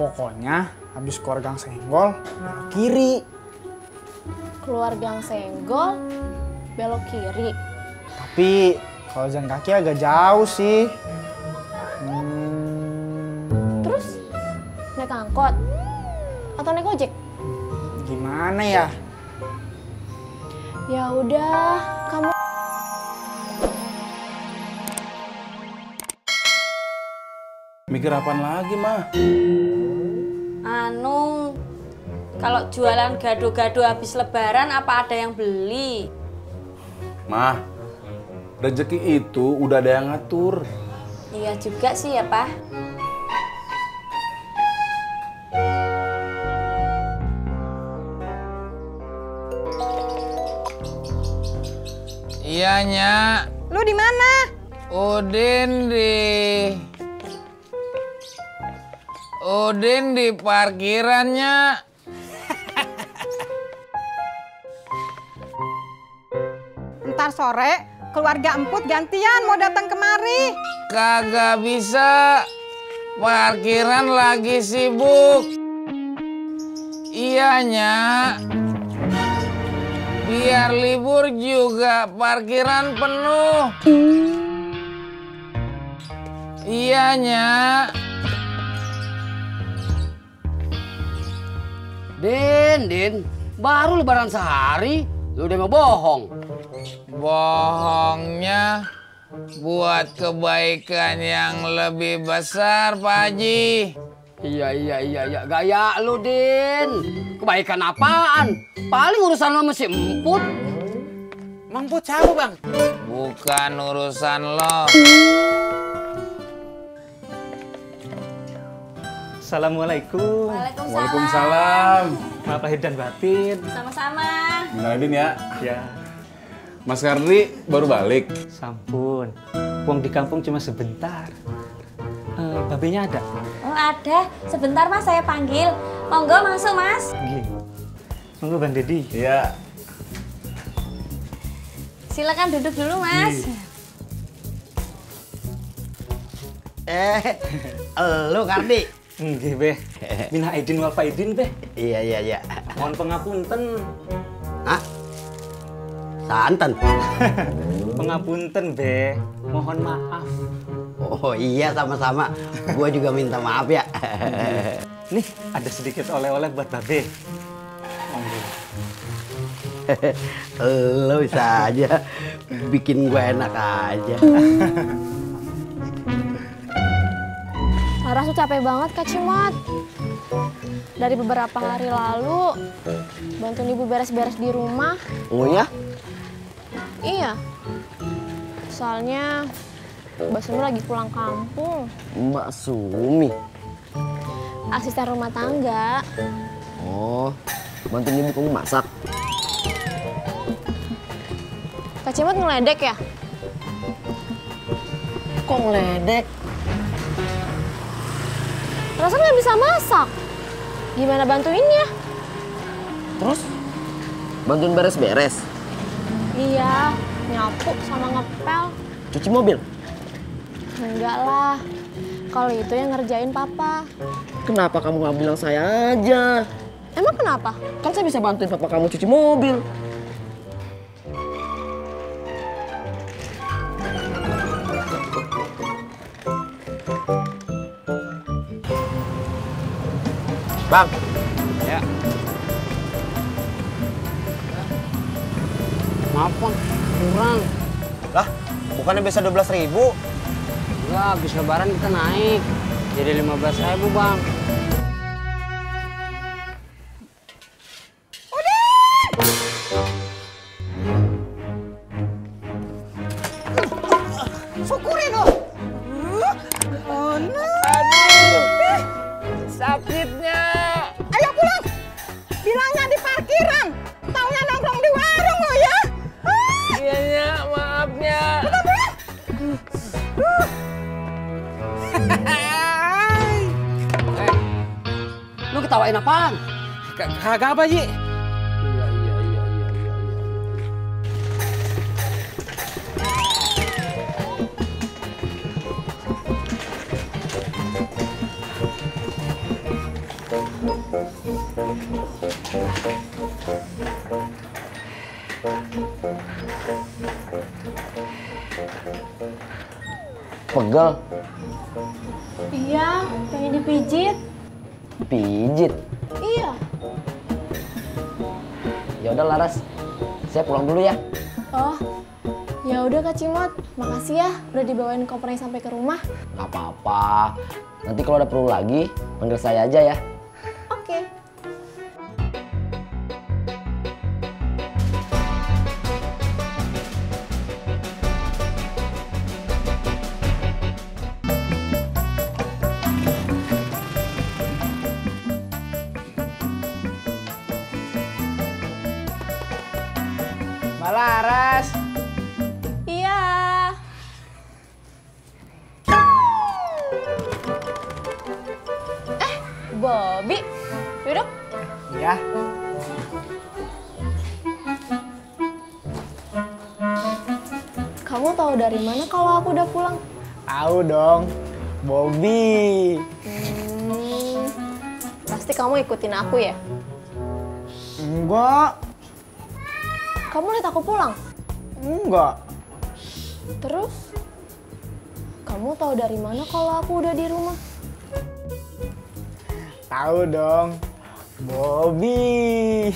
Pokoknya habis keluar Gang Senggol, belok kiri. Keluar Gang Senggol, belok kiri. Tapi kalau jalan kaki agak jauh sih. Terus naik angkot atau naik ojek? Gimana ya? Ya udah, kamu Mikir apaan lagi, Mah? Kalau jualan gado-gado habis lebaran apa ada yang beli? Mah, rezeki itu udah ada yang ngatur. Iya juga sih ya, Pak. Iya, Nyak. Lu di mana? Udin di parkirannya. Ntar sore keluarga emput gantian mau datang kemari. Kagak bisa. Parkiran lagi sibuk. Iya, Nyak. Biar libur juga parkiran penuh. Iya, Nyak. Din, baru lebaran sehari, lu udah ngebohong. Bohongnya buat kebaikan yang lebih besar, Pak Haji. Iya, gaya lu, Din. Kebaikan apaan? Paling urusan lo masih emput. Mang Put siapa, Bang? Bukan urusan lo. Assalamualaikum. Waalaikumsalam. Maaf lahir dan batin. Sama-sama. Minalidin ya. Ya, Mas Kardi baru balik. sampun. Puang di kampung cuma sebentar. Babenya ada? Oh ada, sebentar Mas saya panggil. Monggo masuk Mas. Gini. Monggo Bang Dedi. Iya. Silakan duduk dulu Mas. Lu Kardi. Nggih, Beh. Minah aidin wal faidin, Beh. Iya. Mohon pengapunten. Hah? Santan. Pengapunten, Beh. Mohon maaf. Oh iya, sama-sama. Gua juga minta maaf ya. Nih, ada sedikit oleh-oleh buat Babe. Monggo. Lu bisa aja bikin gua enak aja. Laras tuh capek banget Kak Cimot. Dari beberapa hari lalu bantuin ibu beres-beres di rumah. Oh ya? Iya. Soalnya Mbak Sumi lagi pulang kampung. Mbak Sumi. Asisten rumah tangga. Oh, bantuin ibu kamu masak. Kak Cimot ngeledek ya? Kok ngeledek? Rasa nggak bisa masak. Gimana bantuinnya? Terus? Bantuin beres-beres? Iya, nyapu sama ngepel. Cuci mobil? Enggak lah. Kalau itu yang ngerjain papa. Kenapa kamu nggak bilang saya aja? Emang kenapa? Kan saya bisa bantuin papa kamu cuci mobil. Bang. Ya. Maaf, Bang. Kurang. Lah, bukannya biasa 12.000? Enggak, habis lebaran kita naik. Jadi 15.000, Bang. Syukurin lo. Oh no. Sakitnya. Ayo pulang. Bilangnya di parkiran. Taunya nongkrong di warung lo ya. Iya, Nyak, maafnya. Lu ketawain apaan? Kagak apa, Ji? Iya. Pegel. Iya, pengen dipijit. Pijit. Iya. Ya udah Laras, saya pulang dulu ya. Oh, ya udah Kak Cimot. Makasih ya udah dibawain kopernya sampai ke rumah. Gak apa-apa. Nanti kalau ada perlu lagi, panggil saya aja ya. Oke. Mbak Laras. Iya. Bobby, duduk. Iya. Kamu tahu dari mana kalau aku udah pulang? Tahu dong. Bobby. Pasti kamu ikutin aku ya? Enggak. Kamu lihat aku pulang? Enggak. Terus? Kamu tahu dari mana kalau aku udah di rumah? Tahu dong. Bobby.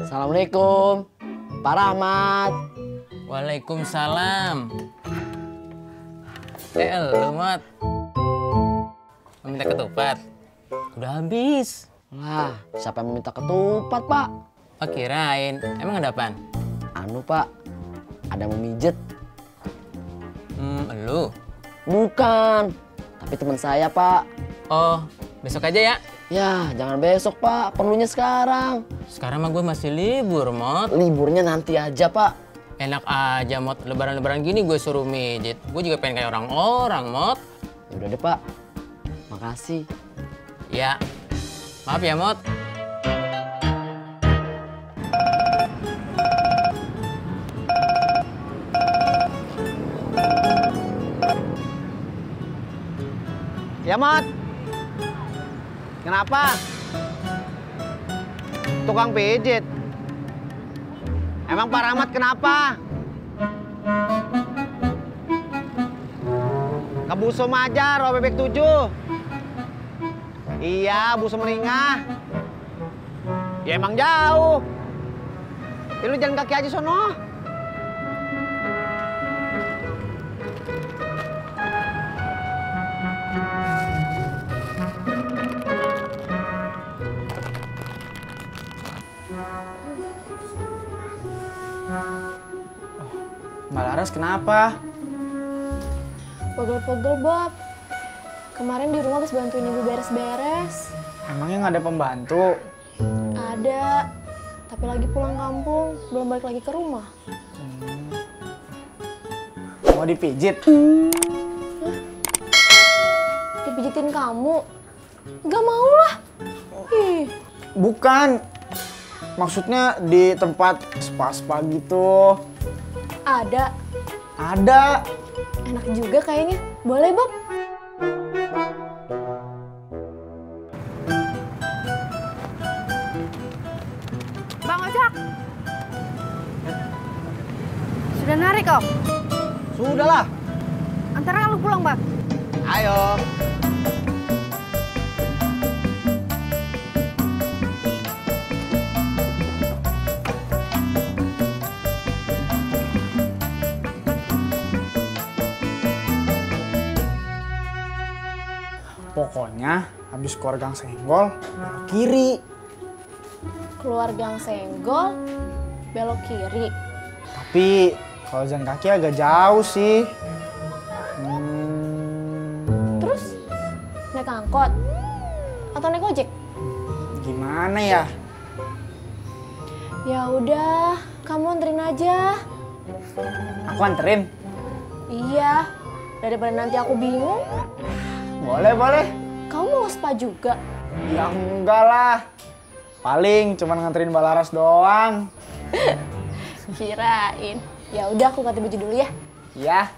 Assalamualaikum, Pak Rahmat. Waalaikumsalam. Lu, Mat. Mau minta ketupat? Udah habis. Wah, siapa yang meminta ketupat, Pak? Oh, kirain. Emang ada apaan? Anu, Pak. Ada yang mau mijet. Lu? Bukan. Tapi teman saya, Pak. Oh, besok aja ya? Ya, jangan besok, Pak. Perlunya sekarang. Sekarang mah gue masih libur, Mot. Liburnya nanti aja, Pak. Enak aja, Mot. Lebaran-lebaran gini gue suruh mijet. Gue juga pengen kayak orang-orang, Mot. Ya udah deh, Pak. Makasih. Ya. Maaf ya, Mot. Ya, Mot. Kenapa? Tukang pijit. Emang Pak Rahmat kenapa? Ke Busum aja, Rawa Bebek 7. Iya, Busum Meringah. Ya emang jauh. Ya lu jalan kaki aja sono. Mbak Laras kenapa? Pegel-pegel, Bob. Kemarin di rumah habis bantuin ibu beres-beres. Emangnya nggak ada pembantu? Ada, tapi lagi pulang kampung, belum balik lagi ke rumah. Mau dipijit? Dipijitin kamu? Gak mau lah. Ih. Bukan. Maksudnya di tempat spa-spa gitu. Ada. Ada. Enak juga kayaknya. Boleh, Bob? Bang Ojak. Sudah narik kok? Sudahlah. Antara lu pulang, Bang. Ayo. Pokoknya habis keluar Gang Senggol, belok kiri. Keluar Gang Senggol, belok kiri. Tapi kalau jalan kaki agak jauh sih. Terus naik angkot atau naik ojek? Gimana ya? Ya udah, kamu anterin aja. Aku anterin? Iya, daripada nanti aku bingung. Boleh, boleh. Kamu mau spa juga? Ya enggak lah. Paling cuman nganterin Mbak Laras doang. Kirain. Ya udah, aku ganti baju dulu ya. Iya.